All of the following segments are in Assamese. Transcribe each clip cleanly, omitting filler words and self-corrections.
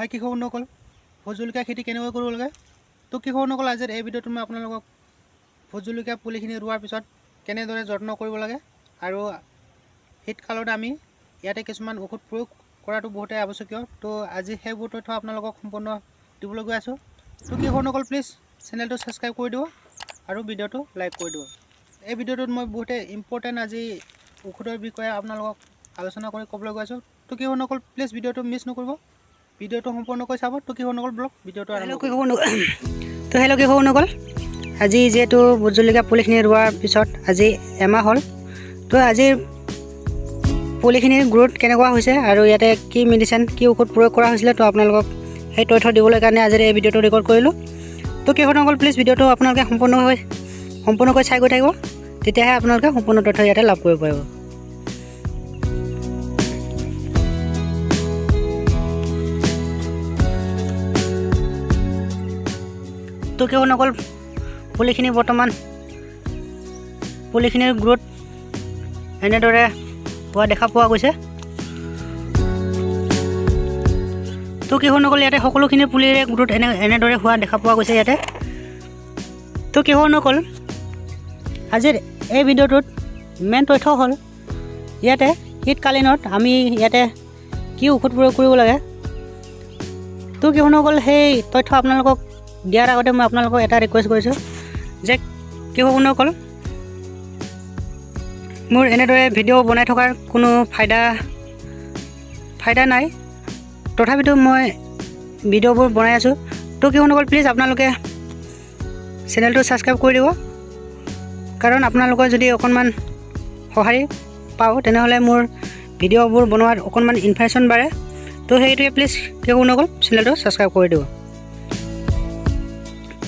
হাই কৃষক বন্ধুসকল, ভোট জলকীয়া খেতি কেনেকৈ কৰিব লাগে। তো কৃষক বন্ধুসকল, আজিৰ এই ভিডিঅ'টোত মই আপোনালোকক ভোট জলকীয়া পুলিখিনি ৰোৱাৰ পিছত কেনেদৰে যত্ন কৰিব লাগে আৰু শীতকালত আমি ইয়াতে কিছুমান ঔষধ প্ৰয়োগ কৰাটো বহুতেই আৱশ্যকীয়। তো আজি সেইবোৰ তথ্য আপোনালোকক সম্পূৰ্ণ দিবলৈ গৈ আছোঁ। তো কৃষক বন্ধুসকল, প্লিজ চেনেলটো ছাবস্ক্ৰাইব কৰি দিব আৰু ভিডিঅ'টো লাইক কৰি দিব। এই ভিডিঅ'টোত মই বহুতেই ইম্পৰ্টেণ্ট আজি ঔষধৰ বিষয়ে আপোনালোকক আলোচনা কৰি ক'বলৈ গৈ আছোঁ। তো কৃষক বন্ধুসকল, প্লিজ ভিডিঅ'টো মিছ নকৰিব, ভিডিঅ'টো সম্পূৰ্ণকৈ চাব। তো কৃষক বন্ধুসকল, ব্লগ ভিডিঅ'টো আৰম্ভ হেল্ল' কৰোঁ। কৃষক বন্ধু, তো হেল্ল' কৃষক বন্ধুসকল, আজি যিহেতু ভোট জলকীয়া পুলিখিনি ৰোৱাৰ পিছত আজি এমাহ হ'ল। তো আজিৰ পুলিখিনিৰ গ্ৰ'থ কেনেকুৱা হৈছে আৰু ইয়াতে কি মেডিচিন, কি ঔষধ প্ৰয়োগ কৰা হৈছিলে, তো আপোনালোকক সেই তথ্য দিবলৈ কাৰণে আজিৰ এই ভিডিঅ'টো ৰেকৰ্ড কৰিলোঁ। তো কৃষকসকল, প্লিজ ভিডিঅ'টো আপোনালোকে সম্পূৰ্ণকৈ চাই গৈ থাকিব, তেতিয়াহে আপোনালোকে সম্পূৰ্ণ তথ্য ইয়াতে লাভ কৰিব পাৰিব। তো কৃষকসকল, পুলিখিনি বৰ্তমান পুলিখিনিৰ গ্ৰ'থ এনেদৰে হোৱা দেখা পোৱা গৈছে। তো কৃষকসকল, ইয়াতে সকলোখিনি পুলিৰে গ্ৰ'থ এনেদৰে হোৱা দেখা পোৱা গৈছে ইয়াতে। তো কৃষকসকল, আজিৰ এই ভিডিঅ'টোত মেইন তথ্য হ'ল ইয়াতে শীতকালীনত আমি ইয়াতে কি ঔষধ প্ৰয়োগ কৰিব লাগে। তো কৃষকসকল, সেই তথ্য আপোনালোকক দিয়াৰ আগতে মই আপোনালোকক এটা ৰিকুৱেষ্ট কৰিছোঁ যে কৃষকসকল, মোৰ এনেদৰে ভিডিঅ' বনাই থকাৰ কোনো ফাইদা নাই, তথাপিতো মই ভিডিঅ'বোৰ বনাই আছোঁ। তো কৃষকসকল, প্লিজ আপোনালোকে চেনেলটো ছাবস্ক্ৰাইব কৰি দিব, কাৰণ আপোনালোকৰ যদি অকণমান সঁহাৰি পাওঁ তেনেহ'লে মোৰ ভিডিঅ'বোৰ বনোৱাত অকণমান ইনফাৰ্মেশ্যন বাঢ়ে। তো সেইটোৱে প্লিজ কৃষকসকল, চেনেলটো ছাবস্ক্ৰাইব কৰি দিব।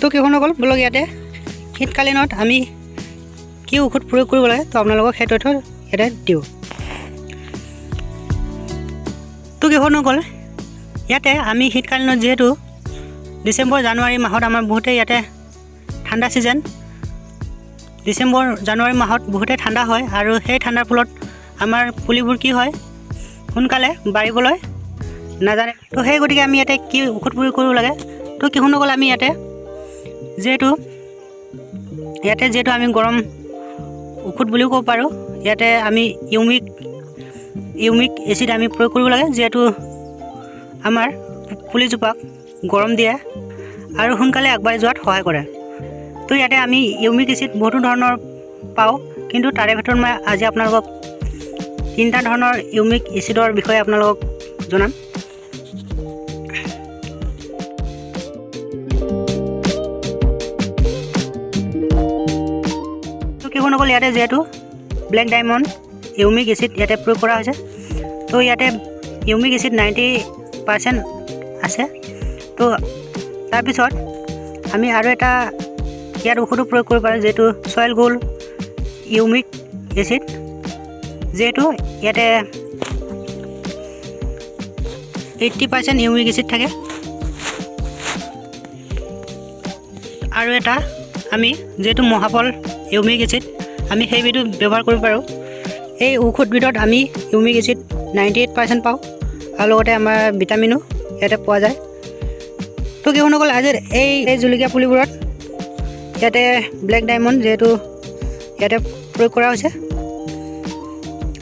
তো কৃষকসকল, ব'লক ইয়াতে শীতকালীনত আমি কি ঔষধ প্ৰয়োগ কৰিব লাগে, তো আপোনালোকক সেই তথ্য ইয়াতে দিওঁ। তো কৃষকসকল, ইয়াতে আমি শীতকালীনত যিহেতু ডিচেম্বৰ জানুৱাৰী মাহত আমাৰ বহুতেই ইয়াতে ঠাণ্ডা ছিজন, ডিচেম্বৰ জানুৱাৰী মাহত বহুতেই ঠাণ্ডা হয় আৰু সেই ঠাণ্ডাৰ ফলত আমাৰ পুলিবোৰ কি হয়, সোনকালে বাঢ়িবলৈ নাজানে। তো সেই গতিকে আমি ইয়াতে কি ঔষধ প্ৰয়োগ কৰিব লাগে। তো কৃষকসকল, আমি ইয়াতে যিহেতু আমি গৰম ঔষধ বুলিও ক'ব পাৰোঁ, ইয়াতে আমি ইউমিক এচিড আমি প্ৰয়োগ কৰিব লাগে, যিহেতু আমাৰ পুলিজোপাক গৰম দিয়ে আৰু সোনকালে আগবাঢ়ি যোৱাত সহায় কৰে। তো ইয়াতে আমি ইউমিক এচিড বহুতো ধৰণৰ পাওঁ, কিন্তু তাৰে ভিতৰত মই আজি আপোনালোকক তিনিটা ধৰণৰ ইউমিক এচিডৰ বিষয়ে আপোনালোকক জনাম। তো কৃষকসকল, ইয়াতে যিহেতু ব্লেক ডায়মণ্ড ইউমিক এচিড ইয়াতে প্ৰয়োগ কৰা হৈছে, তো ইয়াতে ইউমিক এচিড 90% আছে। তো তাৰপিছত আমি আৰু এটা ইয়াত ঔষধো প্ৰয়োগ কৰিব পাৰোঁ, যিহেতু চইল গোল্ড ইউমিক এচিড, যিহেতু ইয়াতে 80% ইউমিক এচিড থাকে। আৰু এটা আমি যিহেতু মহাফল ইউমিক এচিড আমি সেইবিধো ব্যৱহাৰ কৰিব পাৰোঁ। এই ঔষধবিধত আমি ইউমিক এচিড 98% পাওঁ আৰু লগতে আমাৰ ভিটামিনো ইয়াতে পোৱা যায়। তো কৃষকসকল, আজিৰ এই জলকীয়া পুলিবোৰত ইয়াতে ব্লেক ডায়মণ্ড যিহেতু ইয়াতে প্ৰয়োগ কৰা হৈছে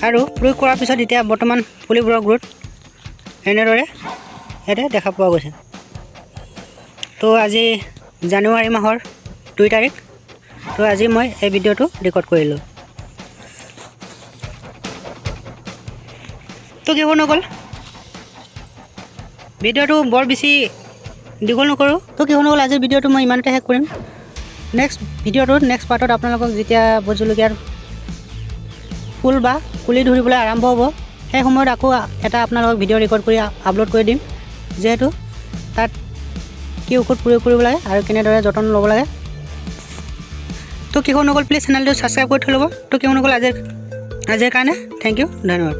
আৰু প্ৰয়োগ কৰাৰ পিছত এতিয়া বৰ্তমান পুলিবোৰৰ গ্ৰোথ এনেদৰে ইয়াতে দেখা পোৱা গৈছে। তো আজি জানুৱাৰী মাহৰ 2 তাৰিখ, তো আজি মই এই ভিডিঅ'টো ৰেকৰ্ড কৰিলোঁ। তো কৃষকসকল, ভিডিঅ'টো বৰ বেছি দীঘল নকৰোঁ। তো কৃষকসকল, আজিৰ ভিডিঅ'টো মই ইমানতে শেষ কৰিম। নেক্সট ভিডিঅ'টোত নেক্সট পাৰ্টত আপোনালোকক যেতিয়া ভোট জলকীয়াৰ ফুল বা পুলি ধৰিবলৈ আৰম্ভ হ'ব, সেই সময়ত আকৌ এটা আপোনালোকক ভিডিঅ' ৰেকৰ্ড কৰি আপলোড কৰি দিম, যিহেতু তাত কি ঔষধ প্ৰয়োগ কৰিব লাগে আৰু কেনেদৰে যতন ল'ব লাগে। তো কৃষকসকল, প্লিজ চেনেলটো ছাবস্ক্ৰাইব কৰি থৈ ল'ব। তো কৃষকসকল, আজিৰ কাৰণে thank U, ধন্যবাদ।